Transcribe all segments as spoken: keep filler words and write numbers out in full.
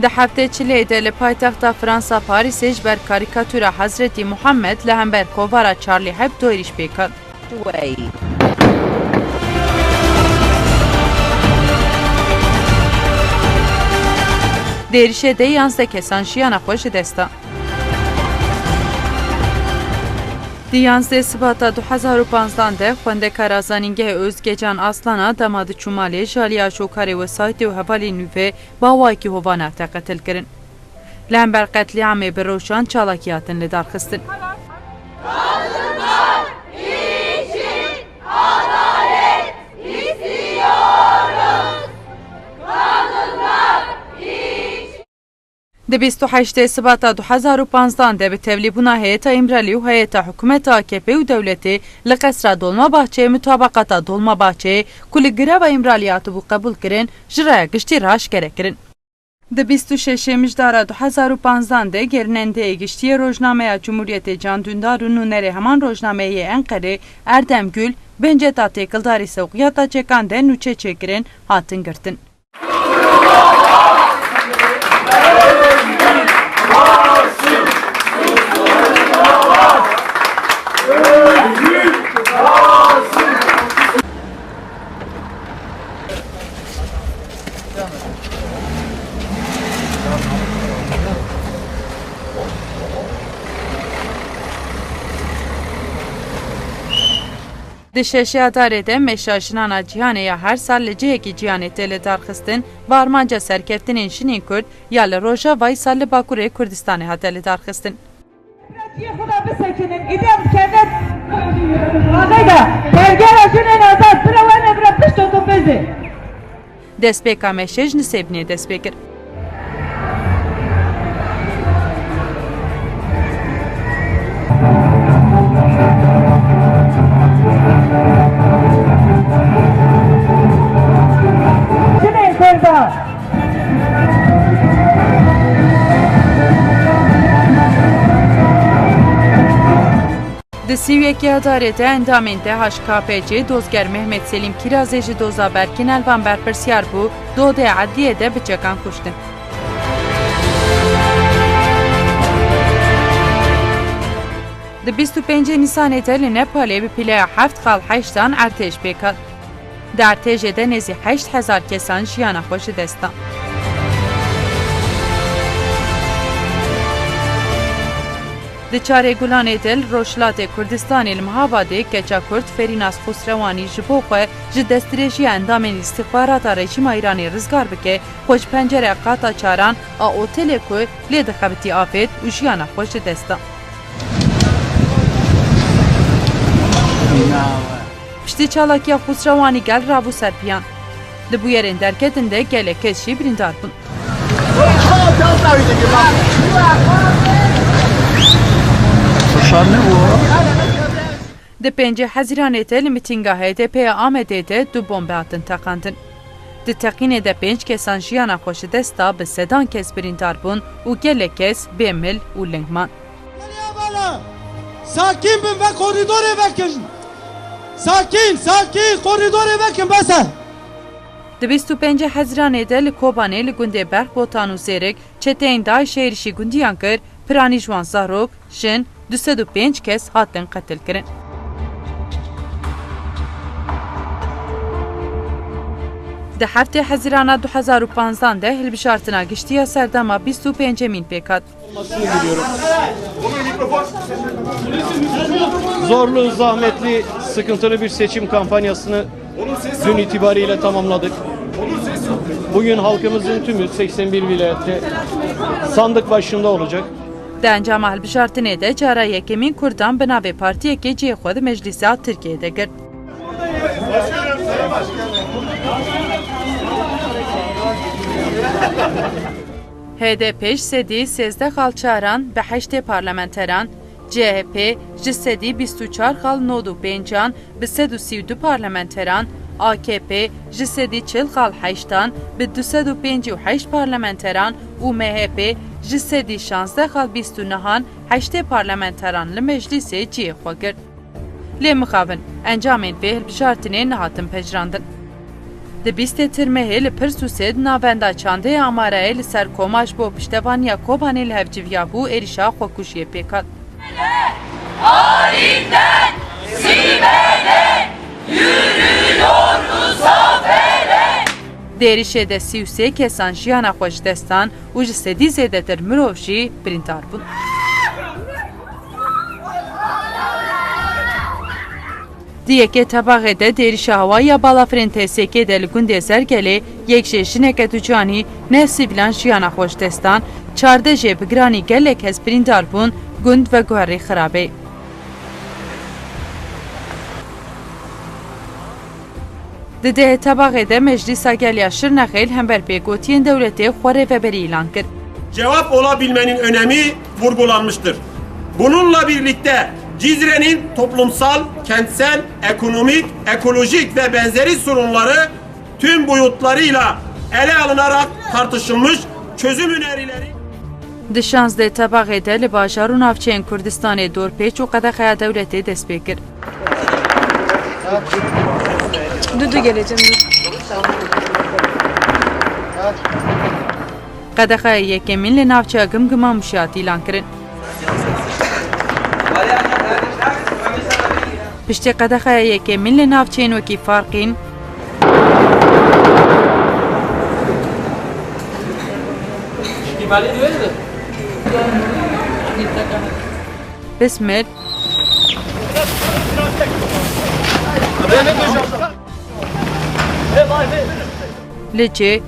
Di heftê çilê de li paytexta Fransa Parîsê ji ber karîkatûra Hezretî Muhammed li hember kovara Charlie Hebdo êrîş pêk hat. Di êrîşê de yanzdeh kesan jiyana xwe ji dest da. Di yanzdeh Sibata du hezar û panzdan de xwendekara Zanîngehê Ozgecan Aslan a dema diçû malê ji alî ajokarê wesayîtê û hevalên nû ve bi awayekî hovane hate qetilkirin. Li hember qetlîamê bi rojan çalakî hatin lidarxistin. Di bîst û heştê Sibata du hezar û panzdan de bi tevlîbûna heyeta Îmralî û heyeta hikûmeta A K P û dewletê li Qesra Dolmabahçeyê mutabaqata Dolmabahçeyê ku li girava Îmralî hatibû qebûlkirin, ji raya giştî re aşkere kirin. Di bîst û şeşê Mijdara du hezar û panzdan de gerînendeyê giştî yê rojnameya Cumhuriyetê Can Dündar û nûnerê heman rojnameyê yê Enqerê Erdem Gül, benceta têkildarî sewqiyata çekan de nûçe çêkirin, hatin girtin. Di şeşê Adarê de meşa jinan a cîhanê ya her sal li cihekî cîhanê tê lidarxistin, bi armanca serkeftinên jinên Kurd ya li Rojavayî sal li Bakurê Kurdistanê hate lidarxistin. Ciyê xwe de bisekinin, îdî em dikevin. Axeyda, tevgera jinên azad, bira werne bira pişt otobêzê. Destpêka meşê ji Nisêbinê dest pê kir. Jinên Kurda. Di sî û yekê Adarê de endamên D H K P C dozger Mehmet Selîm Kîrazê ji doza Berkin Elvan berpirsiyar bû, dodê edliyê de bi çekan kuştin. Di bîst û pêncê Nîsanê de li Nepalê bi pîleya heft xal heştan erdhêj pêk hat. Di erdhêjê de nêzî heşt hezar kesan jiyana xwe ji dest dan. Di çarê Gulanê de li Rojhilatê Kurdistanê li Mihabadê keça Kurd Ferînas Xusrewanî ji bo xwe ji destdirêjiya endamên îstixbarata rejîma Îranê rizgar bike, xwe ji pencereya qata çaran a otelê ku lê dixebitî avêt û jiyana xwe ji dest da. Piştî çalakiya Xusrewanî gel rabû ser piyan. Di bûyerên derketin de gelek kes jî birîndar bûn. Di pêncê Hezîranê de li mitînga H D P ya Amedê de du bombe hatin teqandin. Di teqînê de pênc kesan jiyana xwe ji dest da, bi sedan kes birîndar bûn û gelek kes bê mil û ling man. Sakin bin ve koridorê vekin. Sakin, sakin, koridorê vekin, bes e. Di bîst û pêncê Hezîranê de li Kobanê li gundê Berxbotan û Zêrik çeteyên DAIŞê êrîşî gundiyan kir, piranî ji wan zarok, jin, du sed û pênc kes hatin qetilkirin. Di heftê Hezîrana du hezar û panzdan de hilbijartina giştî ya serdema bîst û pêncemîn pêk hat. Zorlu, zahmetli, sıkıntılı bir seçim kampanyasını dün itibariyle tamamladık. Bugün halkımızın tümü seksen bir vilayette sandık başında olacak. Di encama hilbijartinê de cara yekemîn Kurdan bi navê partiyekê cihê xwe di Meclîsa Tirkiyeyê de girt. H D P ji sedî sêzdeh xal çaran bi heştê parlamenteran, C H P ji sedî bîst û çar xal nod û pêncan bi sed û sî û du parlamenteran, A K P ji sedî çil xal heştan bi du sed û pêncî û heşt parlamenteran û M H P ji sedî şazdeh xal bîst û nehan heştê parlamenteran li meclîsê cihê xwe girt. Lê mixabin, encamên vê hilbijartinê nehatin pejirandin. Di bîstê Tirmehê li Pirsûsê di navenda çandeyê Amarayê li ser koma ji bo piştevaniya Kobanê li hev civiyabû êrîşa xwekujiyê pêk hat. Di êrîşê de sî û sê kesan jiyana xwe ji dest dan û ji sedî zêdetir mirov jî birîndar bûn. Di yekê Tebaxê de di êrîşa hewayî ya balafirên T S K'ê de li gundê Zergelê yek jê jineke ducanî, neh sivîlan jiyana xwe ji dest dan, çardeh jê bi giranî gelek kes birîndar bûn, gund veguherî xirabeyê. Di dehê Tebaxê de Meclîsa Gel ya Şirnexê li hember pêkgotiyên dewletê xwe rêveberî îlan kir. Cevap olabilmenin önemi vurgulanmıştır. Bununla birlikte Cizre'nin toplumsal, kentsel, ekonomik, ekolojik ve benzeri sorunları tüm boyutlarıyla ele alınarak tartışılmış çözüm önerileri Di şazdeh Tebaxê de li bajar û navçeyên Kurdistanê dorpêç û qedexeya dewletê dest pê kir. Dur, dur, geleceğim, dur. Qedexeya yekemîn li navçeya Gimgima Mûşê hat îlankirin. Piştî qedexeya yekemîn li navçeyên wekî Farqîn, Bismil, Licê,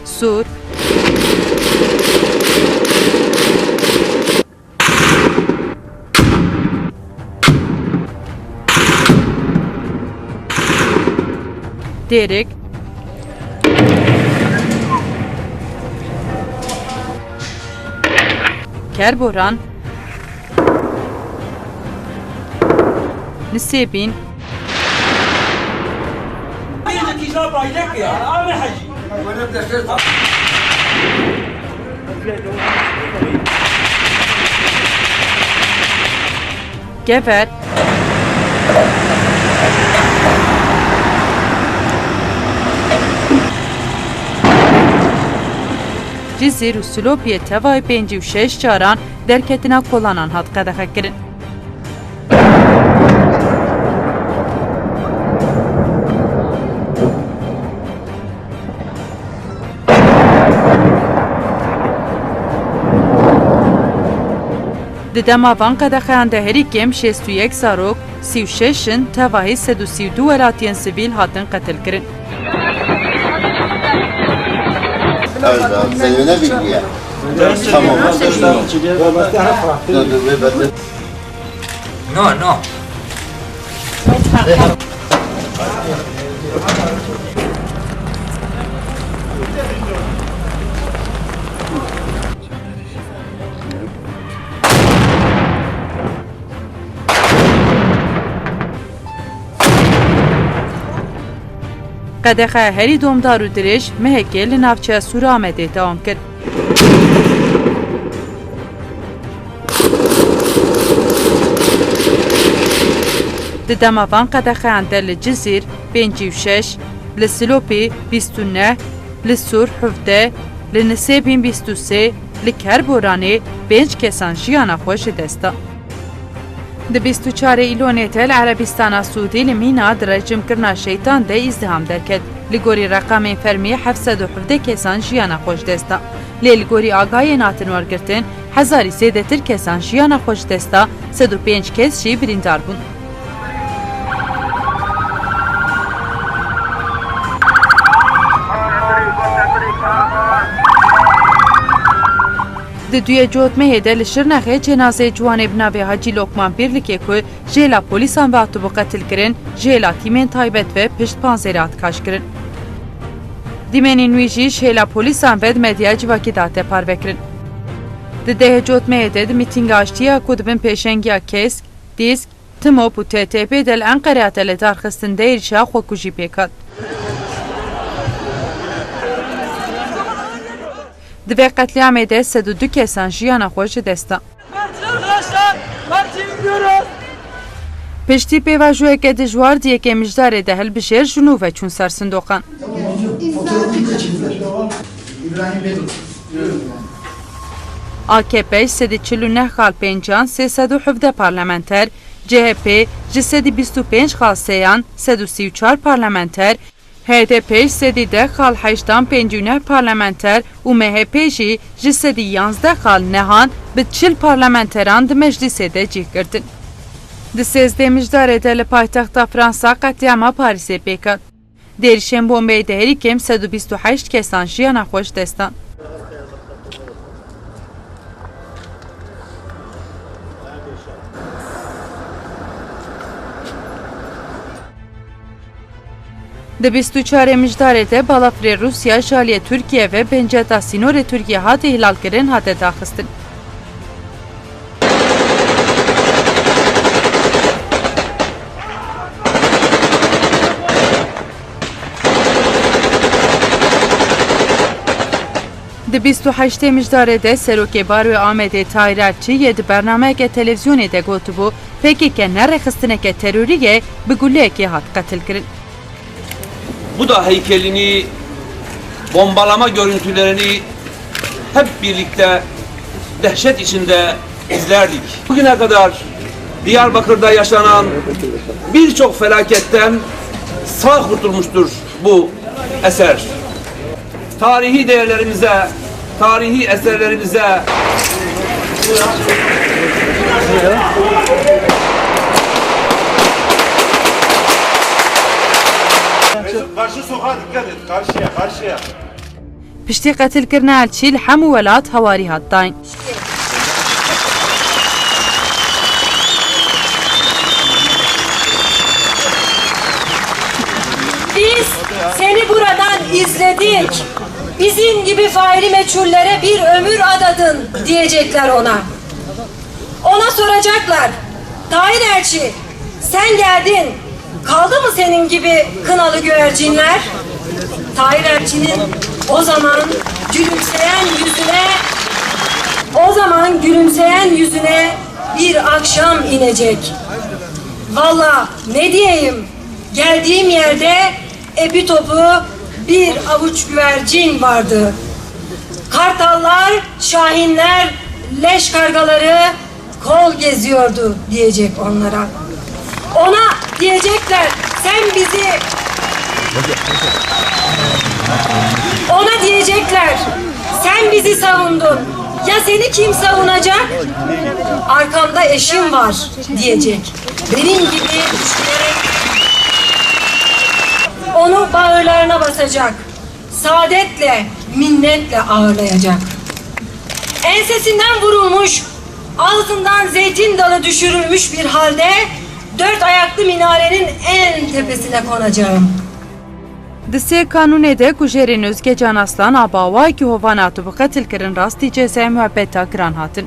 Sûr, Dêrik, Kerboran, Nisêbîn, Gever, Cizîr û Silopiyê tevayê pêncî û şeş caran derketina kolanan hat qedexekirin. Di dema van qedexeyan de herî kêm şêst û yek zarok, sî û şeş jin, tevahî sed û sî û du welatiyên sivîl hatin qetilkirin. Erza, Zeyne bilgiye. Tamam. Dur, dur, ver, ver. No, no. Qedexe herî domdar û dirêj mehekê li navçeya Sûramedê dewam kir. Di dema van qedexeyan de li Cizîr pêncî û şeş, li Silopî bîst û neh, li Sûr hevdeh, li Nisêbîn bîst û sê, li Kerboranê pênc kesan jiyana xwe ji dest da. Di bîst û çarê Îlonê de li Erebîstana Sûdî li mîna di rejîmkirina şeytan de îzdiham derket. Li gorî reqamên fermî heft sed û hevdeh kesan jiyana xwe ji dest da. Lê li gorî agahiyên hatin wergirtin, hezarî zêdetir kesan jiyana xwe ji dest da, sed û pênc kes jî birîndar bûn. Di duyê Cotmehê de li Şirnexê cenazeyê ciwanê bi navê Hacî Lokman Pîrlikê ku ji hêla polîsan ve hatibû qetilkirin, ji hêla tîmên taybet ve pişt panzêrê hat kaşkirin. Dîmenên wî jî ji hêla polîsan ve di medyaya civakî de hate parvekirin. Di dehê Cotmehê de di mîtînga aştî ya ku di bin pêşengiya KESK, DÎSK, TMOP û TTP de li Enqerê hate lidarxistin de êrîşa xwekujî pêk hat. Di vê qetlîamê de sed û du kesan jiyana xwe ji dest da. Arkadaşlar, parti yıkıyoruz. Piştî pêvajoyeke dijwar di yekê Mijdarê de hilbijêr ji nû ve çûn ser sindoqan. A K P ji sedî çil û neh xal pêncan sê sed û hevdeh parlamenter, C H P ji sedî bîst û pênc xal sêyan sed û sî û çar parlamenter, H D P ji sedî deh xal heştan pêncî û neh parlamenter û M H P jî ji sedî yanzdeh xal nehan bi çil parlamenteran di meclîsê de cih girtin. Di sêzdeh Mijdarê de li paytexta Fransa qetlîama Parîsê pêk hat. Di êrişên bombeyê de herî kêm sed û bîst û heşt kesan jiyana xwe ji dest dan. Di bîst û çarê Mijdarê de balafirê Rûsya ji aliyê Tirkiye ve bên ceta sînorê Tirkiye hate îhlalkirin hate daxistin. Di bîst û heştê Mijdarê de Serokê Baroyê Amedê Tahîr Elçî yê di bernameyeke televîzyonê de gotibû, P K K ne rêxistineke terorî ye, bi guleyekê hat qetilkirin. Buda heykelini, bombalama görüntülerini hep birlikte dehşet içinde izlerdik. Bugüne kadar Diyarbakır'da yaşanan birçok felaketten sağ kurtulmuştur bu eser. Tarihi değerlerimize, tarihi eserlerimize. Mesut, karşı sokağa dikkat et, karşıya, karşıya. Piştî qetilkirina Elçî li hemû welat hewarî hat dayîn. Biz seni buradan izledik. Bizim gibi faili meçhullere bir ömür adadın diyecekler ona. Ona soracaklar, Tahir Elçi, sen geldin, kaldı mı senin gibi kınalı güvercinler? Tahir Elçi'nin o zaman gülümseyen yüzüne, o zaman gülümseyen yüzüne bir akşam inecek. Valla ne diyeyim, geldiğim yerde epi topu bir avuç güvercin vardı. Kartallar, şahinler, leş kargaları kol geziyordu diyecek onlara. Ona diyecekler, sen bizi ona diyecekler, sen bizi savundun. Ya seni kim savunacak? Arkamda eşim var diyecek. Benim gibi düşünerek onu bağırlarına basacak. Saadetle, minnetle ağırlayacak. Ensesinden vurulmuş, ağzından zeytin dalı düşürülmüş bir halde dört ayaklı minarenin en tepesine konacağım. Di sê kanûnê de ku jêrên Ozgecan Aslan a bi awayekî hovan hatibû qetilkirin rastî cezayê muebeta giran hatin.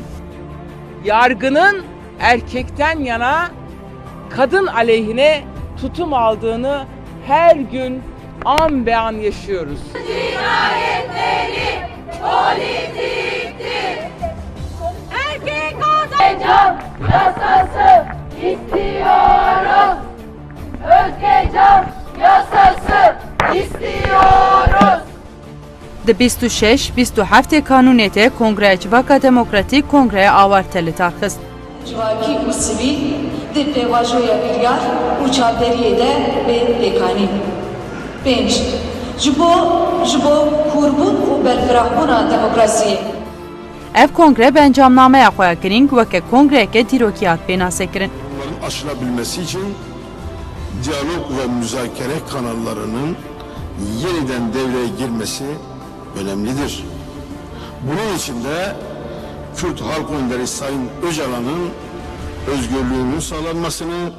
Yargının erkekten yana, kadın aleyhine tutum aldığını her gün an be an yaşıyoruz. Cinayetleri politiktir. Erkek adam. Can yasası istiyoruz. Özgecan yasası istiyoruz. Di bîst û şeş, bîst û heftê kanûnê de Kongreya Civaka Demokratîk Kongreya Awarte li dar xist. Civakî û sivîl di pêvajoya biryar û çavderiyê de bê pêkanîn. Pênc. Ji bo, ji bo kûrbûn û berfirehbûna demokrasiyê. Ev kongre bi encamnameya xwe ya girîng weke kongreyeke dîrokî hat pênasekirin. Bunların aşılabilmesi için diyalog ve müzakere kanallarının yeniden devreye girmesi önemlidir. Bunun için de Kürt Halk Önderi Sayın Öcalan'ın özgürlüğünün sağlanmasını,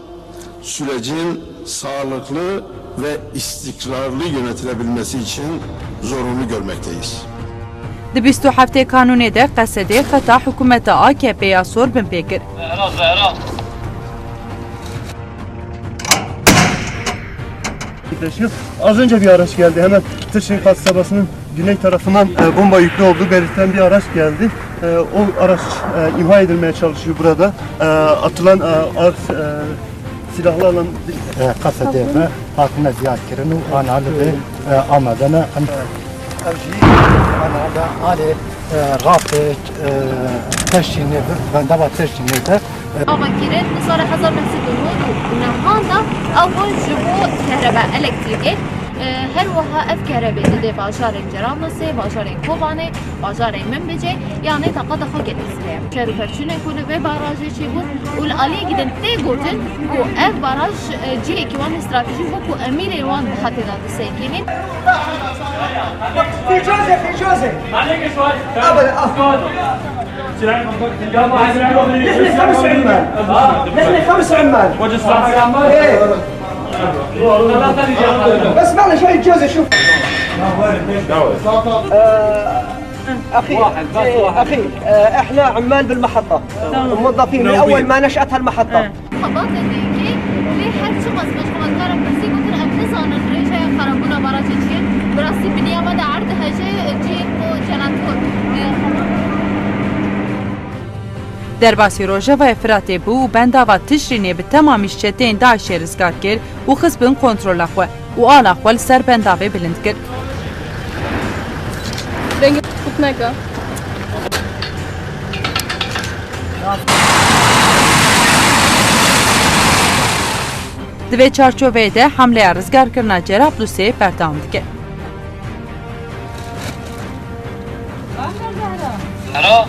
sürecin sağlıklı ve istikrarlı yönetilebilmesi için zorunlu görmekteyiz. Di bîst û heftê kanûnê de Qesedê xeta hikûmeta A K P ya sor binpê kir. Zehra, Zehra. Az önce bir araç geldi. Hemen Tırşehir kasabasının güney tarafından, e, bomba yüklü olduğu belirtilen bir araç geldi. E, o araç, e, imha edilmeye çalışıyor burada. E, atılan, e, ar-, e, Silahlarla, e, kasedê me hatine ziyaret kirin û ana li vê, e, amadene em ev jî ana da alê, e, rastê, e, teşînê, bendava teşînê de, e, Ava kirin, di sala hezar neh sed û nod û nehan de ew bûn ji bo kehrebe, elektrîkê. E, her wiha ev kehrebe didê bajarên Cerablusê, bajarên Kobanê, bajarê Minbicê, yanî taqata xwe gelek zêde ye. Şer û pevçûnên ku li vê barajê çêbûn û li aliyekî din tê gotin ku ev baraj, e, cihekî wan stratejîk bû ku emîrê wan diha tê de disekînî. في جوزة، في جوزة. عليك شوي. أبدا، أبدا. نحن خمس عمال. نحن خمس عمال. إيه. بس معنا شوية جوزة، شوف. آه، أخي، إيه، أخي، آه، إحنا عمال بالمحطة. موظفين من أول ما نشأت هالمحطة. Xebatê dîkî lê her çiqas me ji xebatkara pirsî gotin, em nizanin rêjeya xerabûna barajê çi ye. Bi rastî biniya me de erd dihêje, cihê ku jeneratör. Derbasî Rojavayê Firatê bû û bendava Tişrînê bi temamî ji çeteyên DAIŞê rizgar kir û xist bin kontrola xwe û ala xwe li ser bendavê bilind kir. Dengê xurt neke. Di vê çarçoveyê de hemleya rizgarkirina Cerablusê berdewam dike. Zehra,